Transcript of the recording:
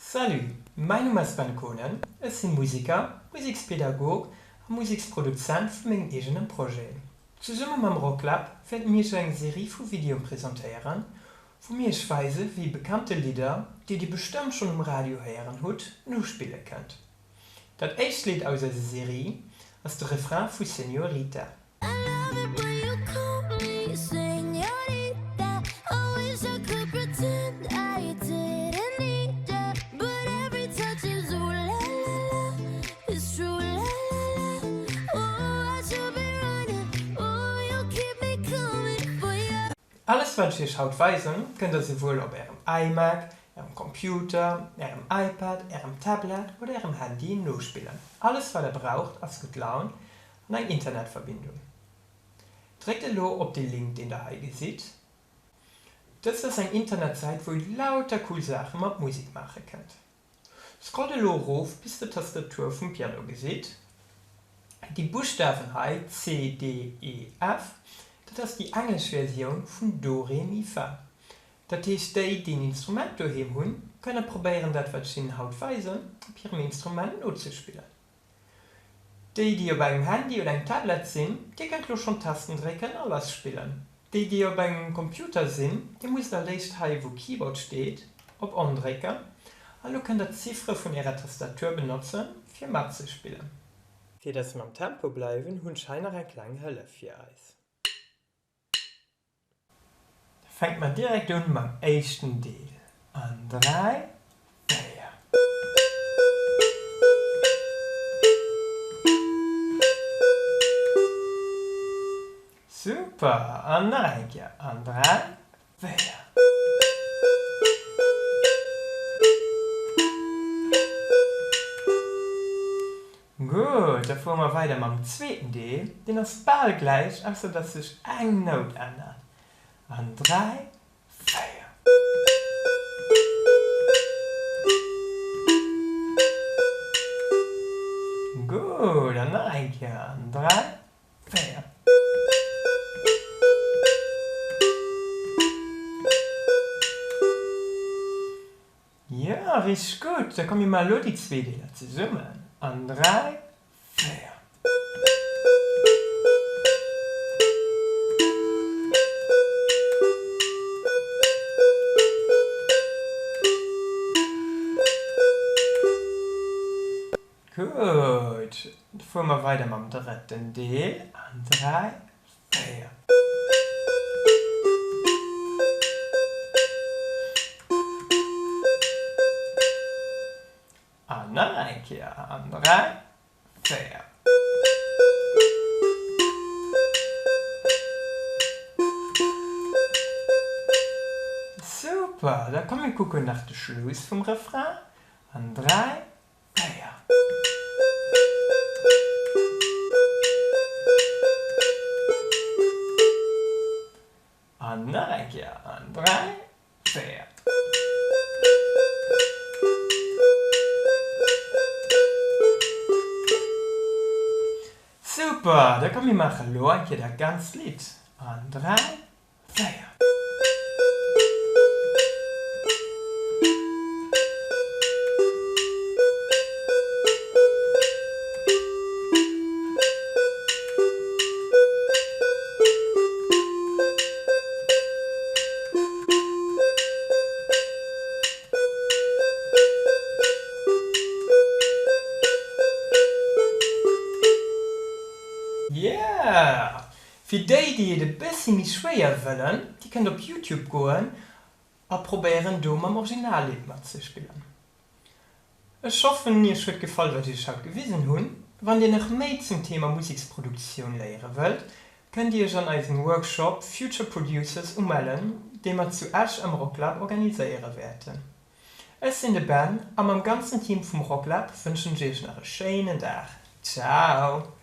Salut, mäin Numm ass Ben Konen, ech sinn Musiker, Musekspedagog a Museksproduzent vu mengem eegenen Projet. Zesumme mam Rocklab wäerte mir iech eng Serie vu Videoen presentéieren, wou mir iech weise wéi bekannte Lidder, déi dir bestëmmt schonn um Radio héieren hutt, nospille kënnt. Dat éischt Lidd aus eiser Serie ass de Refrain vu Señorita. Alles wat ech iech haut weisen, kënnt der souwuel op ärem iMac, ärem Computer, ärem iPad, ärem Tablet oder ärem Handy nospillen. Alles wat der braucht ass gutt Laun an eng Internetverbindung. Dréckt elo op de Link deen der hei gesitt. Dëst ass eng Internetsäit wou dir lauter cool Saache mat Musek maache kënnt. Scrollt elo erof bis der d'Tastatur vum Piano gesitt. Déi Buschtawen hei, C, D, E, F, dat ass déi englesch Versioun vun Do, Re, Mi, Fa. Dat heescht déi déi en Instrument doheem hunn, kënne probéieren dat wat ech hinnen haut weisen op hirem Instrument nozespillen. Déi, déi op engem Handy oder engem Tablet sinn, dir kënnt lo schonn d'Tasten drécken a lass spillen. Déi, déi op engem Computer sinn, dir musst als éischt hei wou Keyboard steet op On drécken a lo kënnt der d'Ziffere vun ärer Tastatur benotzen fir matzespillen. Fir dass mer am Tempo bleiwen, hunn ech hei nach eng kleng Hëllef fir eis. Fänke mer direkt un mam éischten Deel. An 3, 4. Super! An nach eng Kéier. An 3, 4. Gutt, da fuere mer weider mam zweeten Deel. Deen ass bal gläich, ausser dass sech eng Nout ännert. An 3, 4. Gutt, an nach eng Kéier. An 3, 4. Jo, richteg gutt! Da komm mir maache lo déi zwee Deeler zesummen. An 3, 4. Gutt, da fuere mer weider mam drëtten Deel. An 3, 4. An nach eng Kéier. An 3, 4. Super, da komm mir kucken nach de Schluss vum Refrain. An 3, 4. An nach eng Kéier. An 3, 4. Super! Da komm mir maache lo eng Kéier dat ganzt Lidd. An 3, 4. Yeah! Fir déi, déi et e bëssi méi schwéier wëllen, déi kënnt op Youtube goen a probéieren do mam Originallidd matzespillen. Ech hoffen iech huet gefall wat ech iech haut gewisen hunn. Wann dir nach méi zum Thema Museksproduktioun léiere wëllt, kënnt dir iech an eisem Workshop Future Producers umellen, dee mer zu Esch am Rocklab organiséiere wäerten. Ech sinn de Ben a mam ganzen Team vum Rocklab wënschen ech iech nach e schéinen Dag. Ciao!